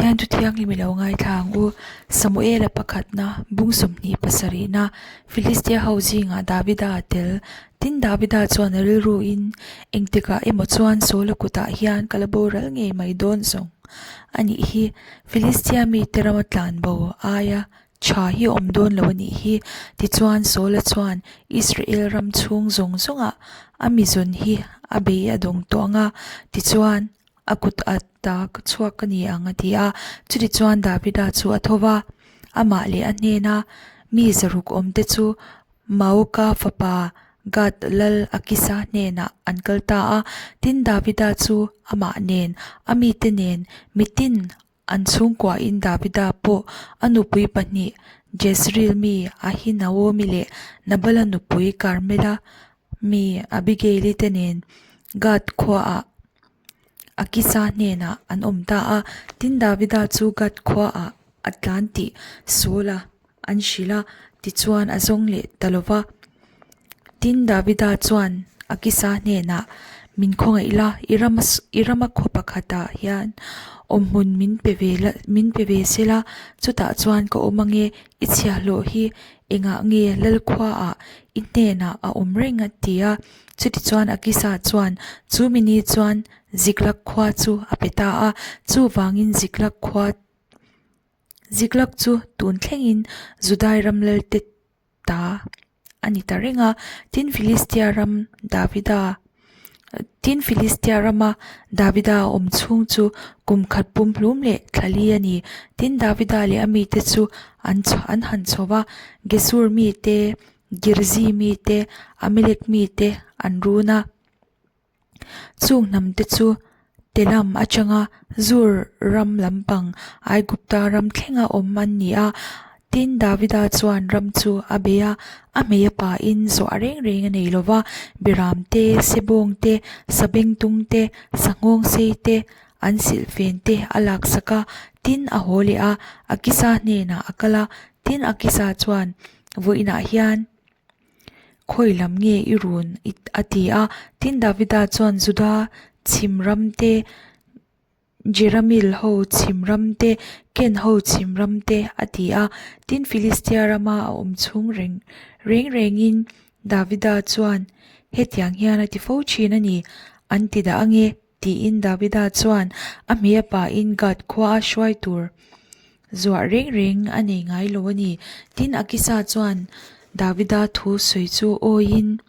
Pathian thu thianghlim i lo ngaithla ang u. Samuela pakhatna, bung 27na, Filistia ho zingah Davida a tel. Tin, Davida chuan a rilruin, Engtikah emaw chuan Saula kutah hian ka la boral ngei mai dawn zawng a nih hi. Filistia mite rama tlan bo aia tha hi awm dawn lo a nih hi. Tichuan, Saula chuan Israel ram chhung zawng zawngah a mi zawn hi a bei a dawng tawh ang a. Tichuan, A kut a ta ka chhuak ka ni ang a ti a. Chutichuan Davida chu a tho va, amah leh a hnena mi zaruk awmte chu Maoka fapa Gad lal Akisa hnenah an kal ta a. Tin, Davida chu amah nen, a mite nen, mitin an chhungkuahin Davida pawh a nupui pahnih Jezreel mi Ahinaomi leh Nabala nupui Karmela mi Abigaili te nen Gath khuaah Akisa hnenah an awm ta a. Tin, Davida chu Gath khuaah a tlan tih Saula an hrilh a, tichuan a zawng leh ta lo va. Tin, Davida chuan Akisa hnenah, Min khawngaih la, i rama i rama khaw pakhatah hian awmhmun min pe ve la min pe ve se la, chutah chuan ka awm ange, i chhiahhlawh hi engah nge Lalkhuaah i hnenah a awm reng a ti a. Chutichuan Akisa chuan chu mini chuan Ziklag khua chu a pe ta a, chuvangin Ziklag khua Ziklag chu tun thlengin Judai ram lalte ta a ni ta reng a. Tin, Filistia ram Davida Tin, Filistia rama Davida a awm chhung chu kum khat pumhlum leh thla li a ni. Tin, Davida leh a mite chu an an han chho va, Gesur mite, Girzi mite, Amalek mite an run a. Chung hnamte chu Telam atanga Zur ram lampang Aigupta ram thlenga awm an ni a. Tin, Davida chuan ram chu a bei a, a hmei a pahin zuah reng reng a nei lo va, Biram te, Sebawng te, Sabengtung te, Sanghawngsei te, an silhfen te a laksak a. Tin, a haw leh a, Akisa hnenah a kal a. Tin, Akisa chuan vawiinah hian, Khawi lam nge i run a ti a. Tin, Davida chuan Juda chhim ram te, Jerameel ho chhim ram te, Ken ho chhim ram te a ti a. Tin, Filistia rama a awm chhung reng reng rengin Davida chuan hetiang hian a ti fo thin a ni, an ti dah ange. Tiin Davida chuan a hmei a pain Gath khua a hruai tur zuah reng reng a nei ngai lo a ni. Tin, Akisa chuan Davida thu sawi chu awiin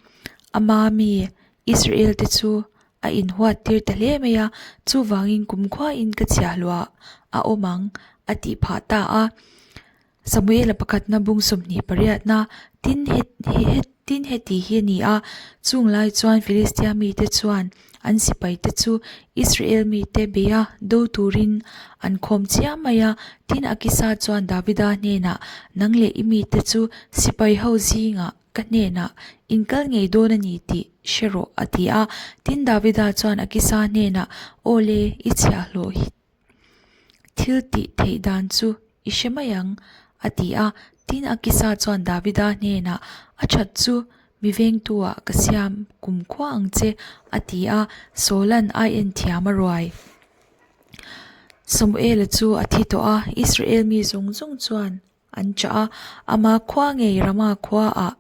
ama mi Israel te chu a inhuat tir ta hle mai a, chuvangin kumkhuain ka chhiahluah a awm ang a tih phah ta a. Samuela pakhatna bung 28na, Tin tin heti hi a ni a, chung lai chuan Filistia mite chuan an sipaite chu Israel mite beia do turin an khawm chiam mai a. Tin, Akisa chuan Davida hnenah, Nang leh i mite chu sipai ho zingah ka hnenah in kal ngei dawn a ni tih hre rawh, a ti a. Tin, Davida chuan Akisa hnenah, Aw le, i chhiahhlawh hi. Thil tih theih dan chu i hre mai ang, a ti a. Tin, Akisa chuan Davida hnenah, A that chu mi vengtu-ah ka siam kum khua ang che, a ti a. Saula'n a en thiam a ruai. Samuela chu a thi tawh a, Israel mi zawng zawng chuan an chah a, ama khua ngei Rama khuaah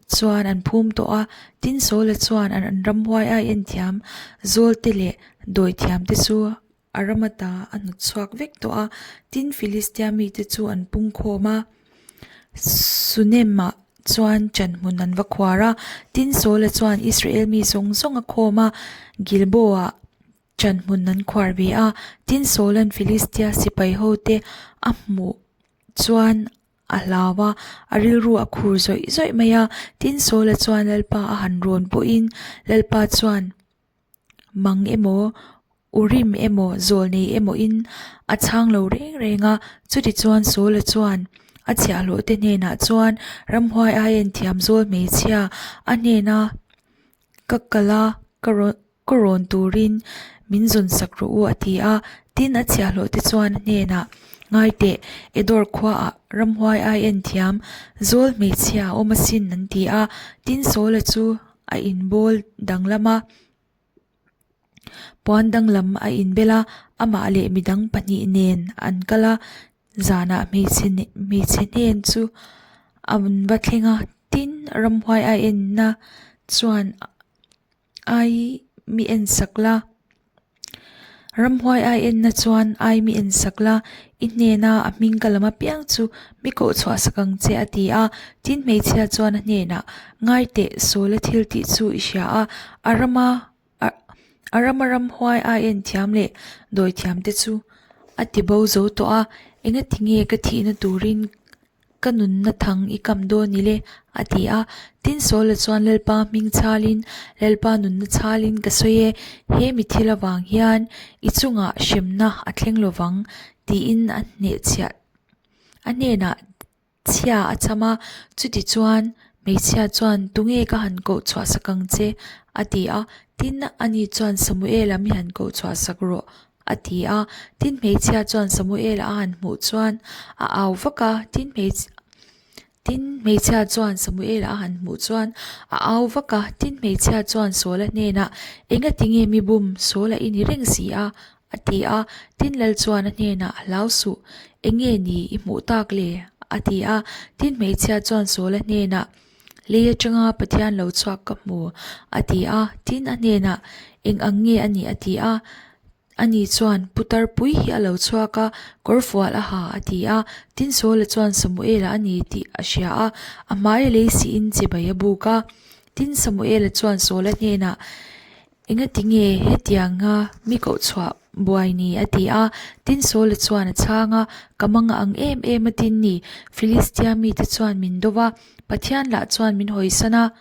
chuan an phum tawh a, tin Saula chuan an ramhuai a enthiam zawlte leh dawithiam te chu a ram ata a hnawt chhuak vek tawh a, tin Filistia mite chu an pung khawm a, Sunem-ah chuan chanhmun an va khuar a, tin Saula chuan Israel mi zawng zawng a khawm a, Gilboa-ah Ṭanhmun an khuar ve a, tin Saula'n Filistia sipai hote a hmuh chuan a hlau a, a rilru a khur zawih zawih mai a. Tin Saula chuan Lalpa a han rawn pawhin Lalpa chuan mang emaw, Urim emaw, zawlnei emawin a chhang lo reng reng a. Chutichuan Saula chuan a chhiahhlawhte hnenah chuan ramhuai aiin thiamzawl hmeichhia a hnena ka kal a, ka rawn. Ka rawn turin min zawn sak rawh u a ti a, tin a chhiahhlawh te chuan a hnenah, Ngai teh, Edor khuaah ramhuai ai en thiam zawl hmeichhia a awm asin an ti a, tin Saula chu a inbawl danglam a. Puan danglam a inbel a, amah leh midang pahnih nen an kal a, zanah hmeichhe hmeichhe hnen chu an va thleng a, tin ramhuai a enna chuan ai mi en sak la. Ramhuai ai enna chuan ai mi en sak la, i hnena a hming ka lam apiang chu mi koh chhuah sak ang che a ti a. Tin hmeichhia chuan a hnenah, Ngai teh, Saula thil tih chu i hria a, a rama a rama ramhuai ai en thiam leh dawi thiam te chu a ti bo zo tawh a, engatinge ka thihna turin Ka nunna thang i kam dawn ni le, a ti a. Tin Saula chuan Lalpa hming chhalin, Lalpa nunna chhalin ka sawi e, he mi thil avang hian i chungah hremna a thleng lo vang, tiin a hnehchhiah a hnenah chhia a cham a. Chutichuan hmeichhia chuan, Tunge ka han koh chhuah sak ang che? a ti a. Tin, ani chuan, Samuela mi han koh chhuah sak rawh, A ti a, tin hmeichhia chuan Samuel a han hmuh chuan a au vak a, tin tin hmeichhia chuan Samuel a han hmuh chuan a au vak a, tin hmeichhia chuan Saula hnenah, Engati nge mi bum, Saula i ni reng si a? a ti a, tin lal chuan a hnenah, Hlau suh, enge ni i hmuh tak le? a ti a, tin hmeichhia chuan Saula hnenah, Lei atanga Pathian lo chhuak ka hmu, a ti a. Tin, a hnenah, Eng ang nge a nih? a ti a. Ani chuan, Putar pui hi a lo chhuak a, kawrfual a ha, a ti a. Tin, Saula chuan Samuela a ni tih a hria a, a hmaia lei siin chibai a buk a. Tin, Samuela chuan Saula hnenah, Engati nge hetianga mi koh chhuah buai ni? a ti a. Tin, Saula chuan a chhang a, Ka mang ang em em a tin ni, Filistia mite chuan min do va, Pathian lah chuan min hawisan a.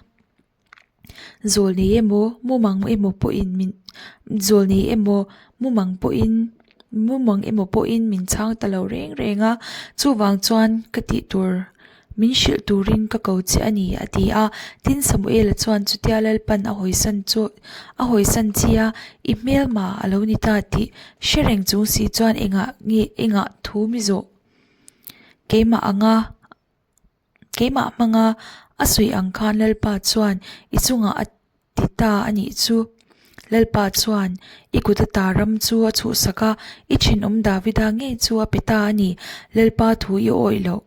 Zawlnei emaw, mumang emaw pawhin min zawlnei emaw, mumang pawhin mumang emaw pawhin min chhang ta lo reng reng a, chuvang chuan ka tih tur Min hrilh turin ka ko che a ni, a ti a. Tin, Samuela chuan chutia Lalpan a hawisan chu a hawisan chi a, I hmelma a lo ni ta tih hre reng chung si chuan engah nge engah thu mi zawh keimah anga keimah hmanga a sawi ang khan Lalpa chuan i chungah a ti ta a nih chu. Lalpa chuan i kut ata ram chu a chhuhsak a, i thinawm Davida ngei chu a pe ta a ni. Lalpa thu i awih loh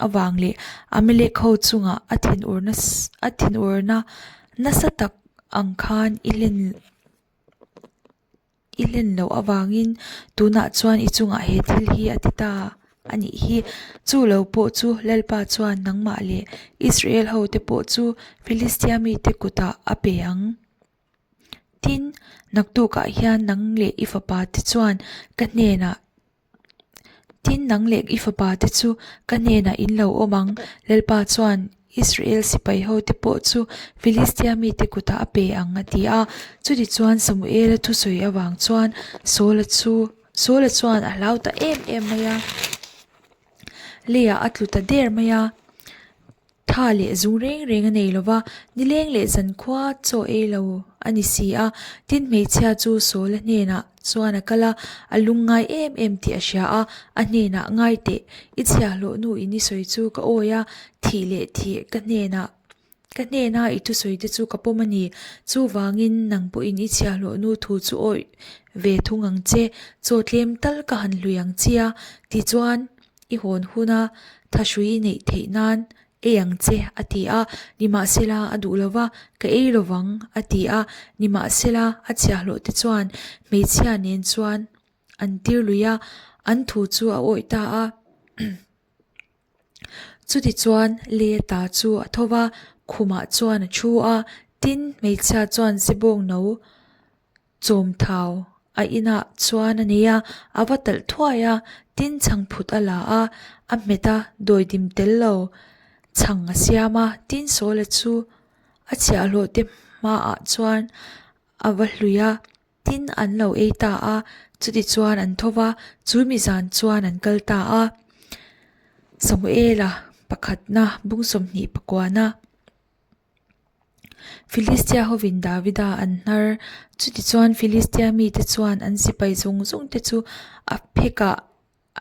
avang leh Amalek ho chungah a thinurna a thinurna nasa tak ang khan i hlen I hlen loh avangin tunah chuan i chungah he thil hi a ti ta a nih hi. Chu lo pawh chu Lalpa chuan nangmah leh Israel hote pawh chu Filistia mite kutah a pe ang. Tin, naktukah hian nang leh i fapate chuan ka hnenah Tin, nang leh i fapa te chu ka hnenah in lo awm ang. Lalpa chuan Israel sipai hote pawh chu Filistia mite kutah a pe ang, a ti a. Chutichuan Samuela thusawi avang chuan Saula chu Saula chuan a hlau ta em em mai a, leiah a tlu ta der mai a. Tha leh zung reng reng a nei lo va, nileng leh zankhua chaw ei lo a ni si a. Tin, hmeichhia chu Saula hnenah chuan a kal a, a lungngai em em tih a hria a, a hnenah, Ngai teh, i chhiahhlawh nu in i sawi chu ka awi a, thih leh thih ka hnenah ka hnena i thusawi te chu ka pawm a ni. Chuvangin nang pawhin i chhiahhlawh nu thu chu awi ve thung ang che, chaw tlem tal ka han hlui ang che a, tichuan, I hawn huna thahrui i neih theih nan ei ang che, a ti a. Nimahsela a duh lo va, Ka ei lo vang, a ti a. Nimahsela a chhiahhlawh te chuan hmeichhia nen chuan an tir lui a, an thu chu a awih ta a. Chutichuan Leata chu a tho va, khumah chuan a thu a. Tin, hmeichhia chuan zibawng no Chawmthau a inah chuan a nei a, a va talh thuai a, tin chhangphut a la a, a hmet a, dawidim tel lo chhang a siam a, tin Sawla chu a chhiahhlawh te hmaah chuan a va hlui a, tin an lo ei ta a, chutichuan an tho va, chu mi zan chuan an kal ta a. Samuela pakhatna bung 20 pakuana. Filistia hovin Davida an hnar. Chutichuan Filistia mite chuan an sipai zawng zawng te chu a phekah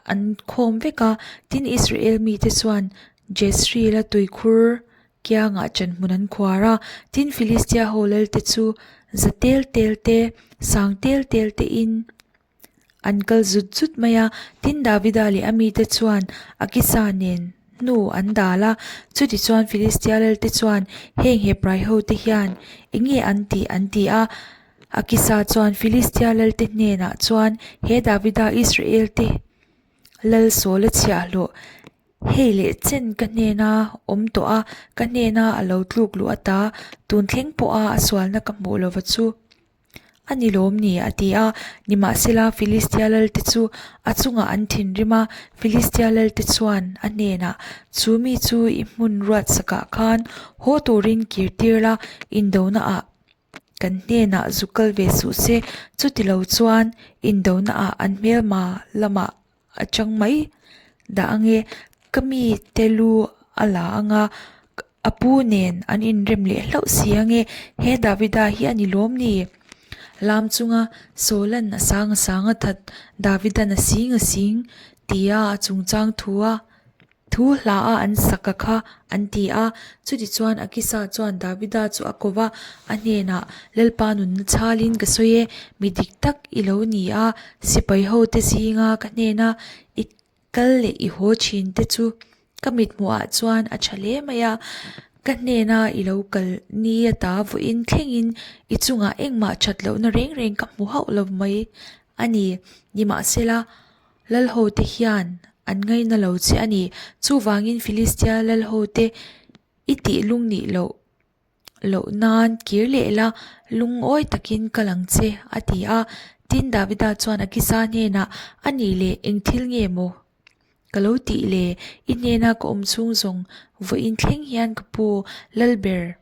an khawm vek a. Tin, Israel mite chuan Jezreel-a tuikhur kiangah chanhmun an khuar a. Tin, Filistia ho lalte chu. Za tel tel te, sang tel tel tein an kal zut zut mai a. Tin, Davida leh a mite chuan Akisa nen hnu an dal a. Chutichuan Filistia lalte chuan, Heng Hebrai hote hian eng nge an tih? an ti a. Akisa chuan Filistia lalte hnenah chuan, He Davida Israel te lal Saula chhiahhlawh Hei leh chen ka hnena awm tawh a, ka hnena a lo tluk luh ata tun thleng pawha a sualna ka hmuh lova chu a ni lawm ni a ti a. Nimahsela Filistia lalte chu a chungah an thinrim a, Filistia lalte chuan a hnenah, Chu mi chu i hmun ruatsakah khan haw turin kir tir la, indonaah Kan hnenah zu kal ve suh se, chuti lo chuan indonaah an hmelma lamah a chang mai dah ange, ka mite lu a la anga a pu nen an inrem leh hlauh si ange, he Davida hi a ni lawm ni? Lam chunga Sawlan a sang a sang a that, Davidan a sing a sing tia a chungchang thu a. Thu hla a an sak a kha an ti a. Chutichuan Akisa chuan Davida chu a ko va, a hnenah, Lalpa nunna chhalin ka sawi e, mi dik tak i lo ni a, sipai hote zinga ka hnena i kal leh i haw thin te chu ka mithmuhah chuan a tha hle mai a, ka hnena i lo kal ni ata vawiin thlengin i chungah engmah that lohna reng reng ka hmu hauh lo mai a ni. Nimahsela, Lalhote hian an ngaina lo che a ni. Chuvangin Filistia lalhote i tih lung nih loh loh nan kir leh la, lungawi takin kal ang che, a ti a. Tin, Davida chuan Akisa hnenah, A nih leh, eng thil nge maw ka lo tih le? I hnena ka awm chhung zawng vawiin thleng hian ka pu Lalber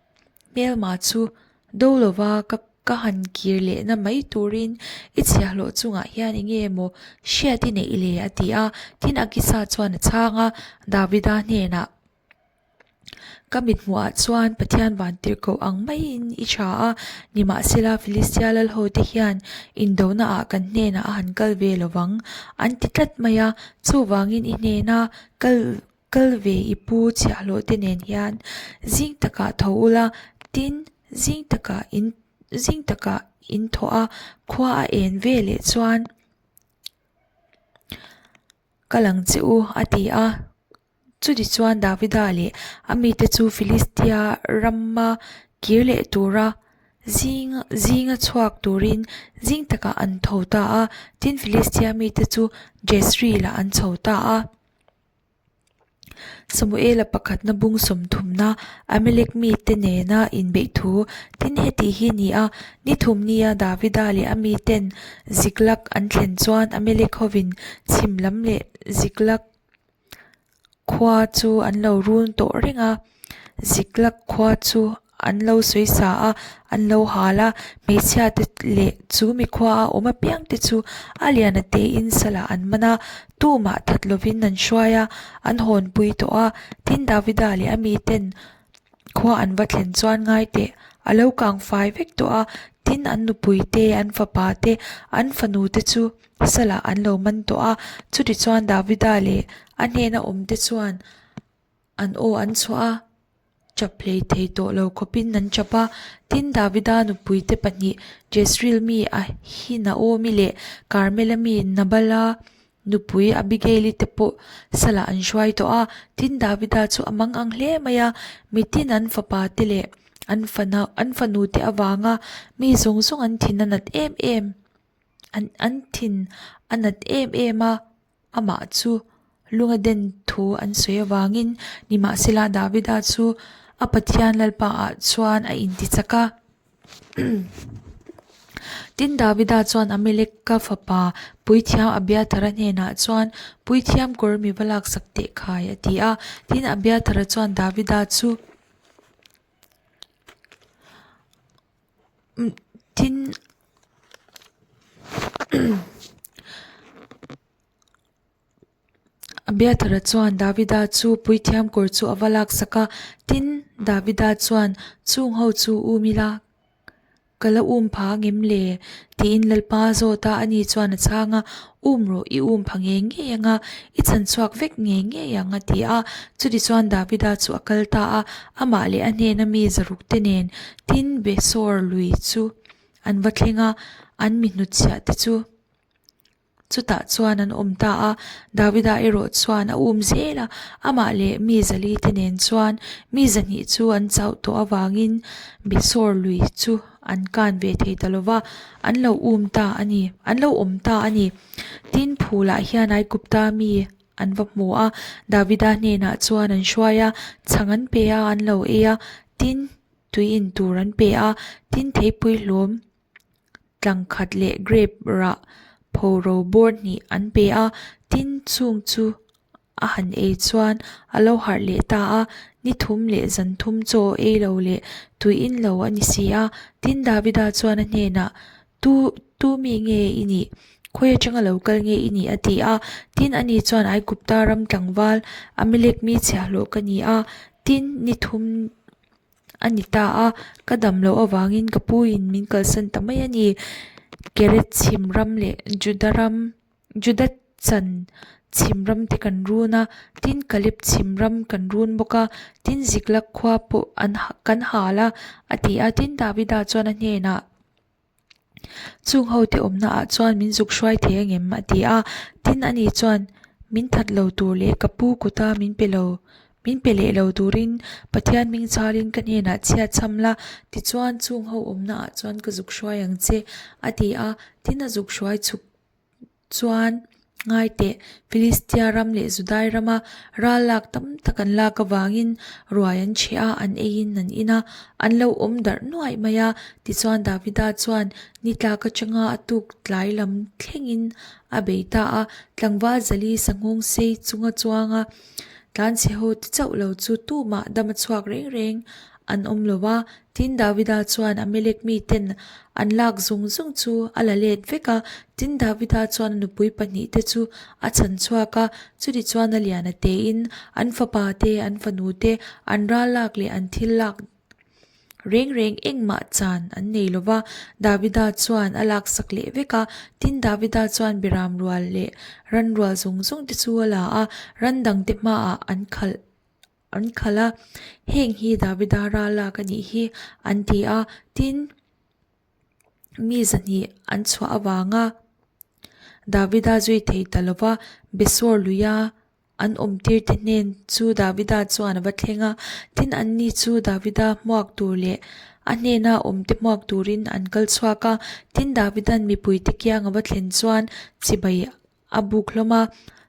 hmelma chu Do lova ka ka han kir lehna mai turin i chhiahhlawh chungah hian eng nge maw hriat i neih le? a ti a. Tin, Akisa chuan a chhang a, Davida hnenah, Ka mithmuhah chuan Pathian vantirhkoh ang maiin i tha a, nimahsela Filistia lalhote hian indonaah kan hnenah a han kal ve lovang, an ti tlat mai a. Chuvangin i hnena kal Kal ve i pu chhiahhlawh te nen hian zing takah tho ula, tin zing takah in zing takah in thawh a, khua a en ve leh chuan kal ang che u a ti a. Chuti chuan Davida leh a mite chu Filistia rama kir leh tura Zing zinga chhuak turin zing takah an tho ta a, tin Filistia mite chu Jezreel-ah an chho ta a. Samuela pakhatna bung sawmthumna Amalek mite nena inbeih thu tin heti hi ni a, ni thum nia Davida leh a miten Ziklag an thlen chuan Amalek hovin chhim lam leh Ziklag khua chu an lo run tawh reng a, Ziklag khua chu An lo sawi sa a, an lo hal a, hmeichhia te leh chu mikhua a awm apiang te chu a lian a tein salah an man a, tumah that lovin an hruai a, an hawnpui tawh a. Tin, Davida leh a miten khua an va thlen chuan ngai teh, a lo kang fai vek tawh a, tin, an nupui te, an fapa te, an fanu te chu salah an lo man tawh a. Chutichuan Davida leh a hnena awm te chuan An aw an chhuah a, chap hlei thei tawh lo khawpin an chap a. Tin, Davida nupuite pahnih, Jezreel mi Ahinaomi leh Karmela mi Nabala nupui Abigaili te pawh salah an hruai tawh a. Tin, Davida chu a mang ang hle mai a, mitin an fapa te leh an an fanute avanga mi zawng zawng an thin a nat em em an an thin a nat em em a. Amah chu lunga den thu an sawi avangin nimahsela Davida chu a Pathian Lalpa ah chuan a intichak a. Tin, Davida chuan Ameleka fapa puithiam Abiathara hnenah chuan, Puithiam kawr mi va laksak teh khai, a ti a. Tin, Abiathara chuan Davida chu, Tin, Abiathara chuan Davida chu puithiam kawr chu a va laksak a, tin, Davida chuan chung ho chu um ila ka la um pha ngem le? tiin Lalpa a zawt a, ani chuan a chhang a, Um rawh, i um pha ngei ngei ang a, i chhan chhuak vek ngei ngei ang a ti a. Chutichuan Davida chu a kal ta a, amah leh a hnena mi zaruk te nen, tin, Besor lui chu. an va thleng a, an mi hnutchhiah te chu chutah chuan an awm ta a. Davida erawh chuan a um zel a, amah leh mi zali te nen chuan mi zahnih chu an chauh tawh avangin Besor lui chu an kan ve thei ta lo va, an lo um ta a ni, an lo awm ta a ni. Tin, phulah hian Aigupta mi an va hmu a, Davida hnenah chuan an hruai a, chhang an pe a, an lo ei a, tin, tui in tur an pe a, tin theipui hlawm tlang khat leh grape rah phoro bawr hnih an pe a, tin chung chu a han ei chuan a lo harh leh ta a, ni thum leh zan thum chaw ei lo leh tui in lo a ni si a, tin Davida chuan a hnenah Tu tu mi nge i nih? Khawi atanga lo kal nge i nih? a ti a. Tin, ani chuan Aigupta ram tlangval Amalek mi chhiahhlawh ka ni a. Tin, ni thum a ni ta a, ka dam loh avangin ka puiin min kalsan ta mai a ni. Keret chhim ram leh Juda ram Juda chan chhim ram te kan run a, tin Kaleb chhim ram kan run bawk a, tin Ziklag khua pawh an kan hal a, a ti a. Tin, Davida chuan a hnenah. Chung ho te awmna ah chuan min zuk hruai thei angem? a ti a. Tin ani chuan min that lo tur leh ka pu kuta min pe lo, min pe leh lo turin Pathian hming chalin ka hnenah chhiat chham la, tichuan chung ho awmna ah chuan ka zuk hruai ang che, a ti a. Tin a zuk hruai chhuk Chuan, ngai teh, Filistia ram leh Judai rama ral lak tam tak an lak avangin ruai an chhe a, an eiin an in a, an lo awm darh nuaih mai a. Tichuan, Davida chuan ni tlak atanga a tuk tlai lam thlengin a bei ta a, tlangval zali sanghawng sei chunga chuanga tlanchhe ho ti chauh lo chu tumah dam a chhuak reng reng an awm lo a. Tin, Davida chuan Amalek miten an lak zung zung chu a la let vek a. Tin, Davida chuan a nupui pahnihte chu a chhan chhuak a, chutichuan a lian a tein an fapa te, an fanu te, an ral lak leh an thil lak reng reng engmah chan an nei lo va. Davida chuan a laksak leh vek a. Tin, Davida chuan Biram rual leh ran rual zung zung te chu a la a, ran dangte hmaah an khalh. An khalh a, heng hi Davida ral lak a nih hi an ti a, tin mi zahnih an chhuah avanga Davida zui thei ta lova Besor luia an awm tir te hnen chu Davida chuan a va thleng a, tin anni chu Davida hmuak tur leh a hnena awm te hmuak turin an kal chhuak a, tin Davida'n mipuite kiang a va thlen chuan chibai A buk hlawm a,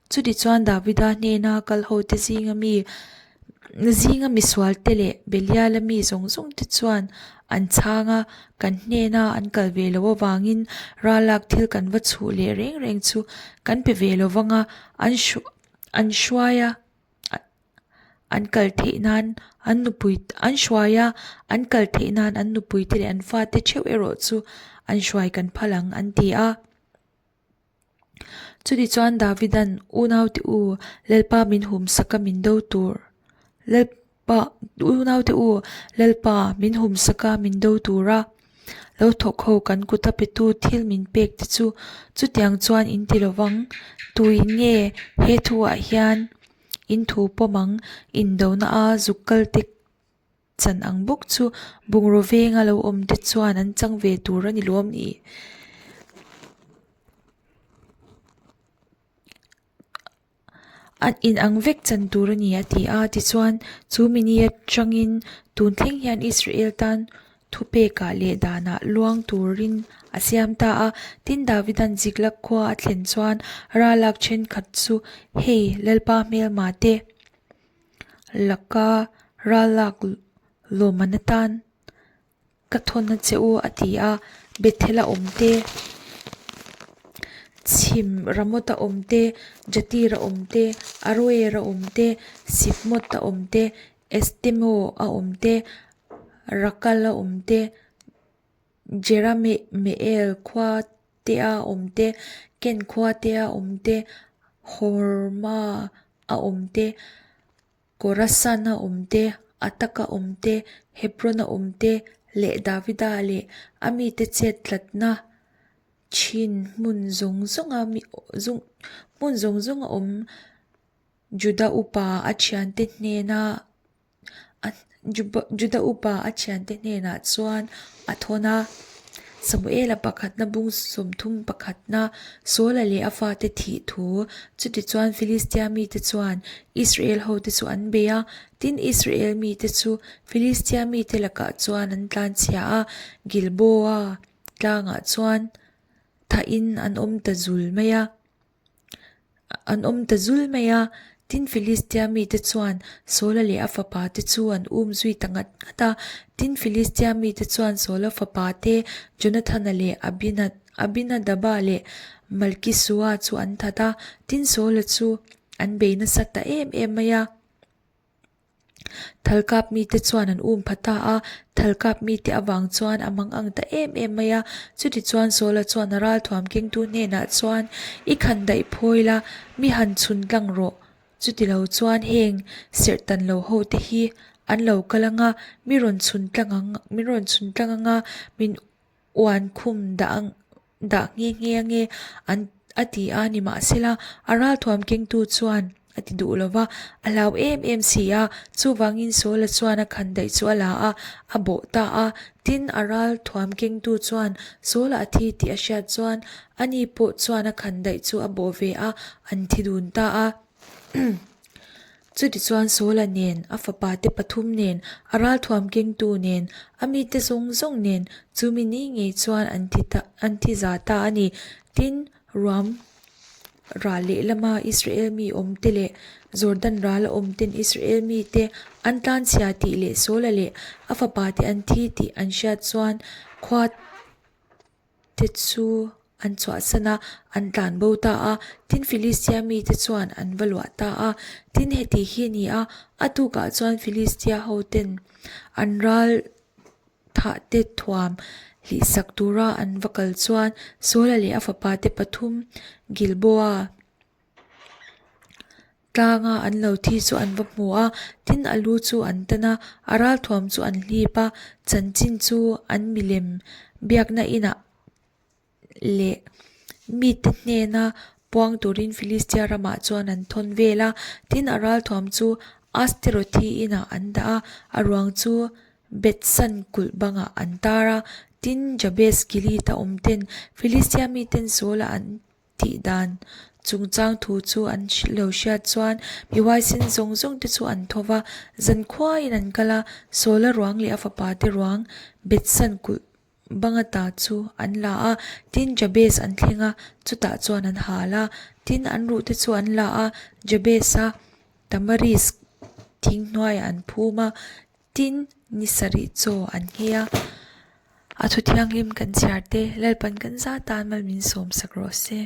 chutichuan Davida hnena kal hote zinga mi zinga misualte leh Beliala mi zawng zawng te chuan an chhang a, kan hnena an kal ve loh avangin ralak thil kan va chhuh leh reng reng chu kan pe ve lo vang a, an an hruai a, an kal theih nan an nupui an hruai a, an kal theih nan an nupuite leh an fate theuh erawh chu an hruai kan phal ang an ti a. Chutichuan Davida'n, Unaute u, Lalpa min humsak a min do tur, Lalpa, Unaute u, Lalpa min humsak a min do tura lo thawk ho kan kuta petu thil min pek te chu chutiang chuan in ti lovang. Tuin nge he thuah hian in thu pawm ang, indona a zuk kal te Chan ang bawk chu bungraw venga lo awm te chuan an chang ve tur a ni lawm ni? An in ang vek chan tur a ni a ti a, tichuan chu mini atangin tun thleng hian Israel tan thupekah leh danah luang turin a siam ta a. Tin, Davida'n Ziklag khua a thlen chuan ralak thenkhat chu, Hei, Lalpa hmelma te, Laka ralak lawmman atan ka thawn a che u a ti a, Bethel a awm te, chhim Ramoth a awm te, Jatir a awm te, Aroer a awm te, Sifmoth a awm te, Estemo a awm te, Rakal a awm te, Jerameel khua te a awm te, Ken khua te a awm te, Horma a awm te, Korasan a awm te, Atak a awm te, Hebron a awm te leh Davida leh a mite chet tlatna thin hmun zawng zawnga hmun zawng zawnga awm Juda upa a thiante hnena Juda upa a thiante hnenah chuan a thawn a. Samuela pakhatna bung 30 pakhatna Saula leh a fate thih thu. Chutichuan Filistia mite chuan Israel hote chu an bei a, tin Israel mite chu Filistia mite lakah chuan an tlanchhia a, Gilboa tlangah chuan thahin an awm ta zul mai a. An awm ta zul mai a, tin Filistia mite chuan Saula leh a fapa te chu an um zui ta ngat ngat a. Tin Filistia mite chuan Saula fapa te Jonathana leh Abinadaba leh Malkisua chu an that a, tin Saula chu an bei nasa ta em em mai a. Thalkap mite chuan an um pha ta a, Thalkap mite avang chuan a mang ang ta em em mai a. Chutichuan Saula chuan a ralthuam kengtu hnenah chuan, I khan daih phawi la, mi han chhun tlang rawh. Chutilo chuan heng serh tan lo ho te hi an lo kal anga, mi rawn chhun tlang ang, min rawn chhun tlang anga, min uan khum dah ang dah nghe nghe ange an a ti a nimahsela a ralthuam kengtu chuan a ti duh lo va, a hlau em em si a, chuvangin Saula chuan a khan daih chu a la a, a bawh ta a, tin a ralthuam kengtu chuan Saula a thi tih a hriat chuan ani pawh chuan a khan daih chu a bawh ve a, an thi dun ta a. Chutichuan Saula nen, a fapate pathum nen, a ralthuam kengtu nen, a mite zawng zawng nen, chumi ni ngei chuan an thi ta, an thi za ta a ni. Tin, ruam ral lehlama Israel mi awmte leh Jordan rala awmten Israel mite an tlanchhia tih leh Saula leh a fapate an thi tih an hriat chuan khua te chu an chhuahsan a, an tlan bo ta a. Tin, Filistia mite chuan an va luah ta a. Tin, heti hi a ni a, a tukah chuan Filistia hoten an ral thahte thuam hlihsak tura an va kal chuan Saula leh a fapate pathum Gilboa Tlanga an lo thi chu an va hmu a, tin a lu chu an tan a, a ralthuam chu an hlip a, chanchin chu an milem biakna inah leh mite hnena puang turin Filistia ramah chuan an thawn vel a, tin a ralthuam chu Asterothi inah an dah a, a ruang chu Bethsan kulh bangah an tar a, tin Jabes Gilead-a awmten Filistia miten Saul-a an Tih dan chungchang thu chu an lo hriat chuan mi huaisen zawng zawng te chu an tho va, zan khuaiin an kal a, Saula ruang leh a fapa te ruang Bethsan kulh banga ta chu an la a, tin Jabez an thleng a, chutah chuan an hal a, tin an ruh te chu an la a, Jabez-a Tamarisk thing hnuaiah an phum a, Tin, ni sarih chaw an nghei a, a thu thianghlim kan chhiar te, Lalpan kan za tan mal min sawm sak rawh se.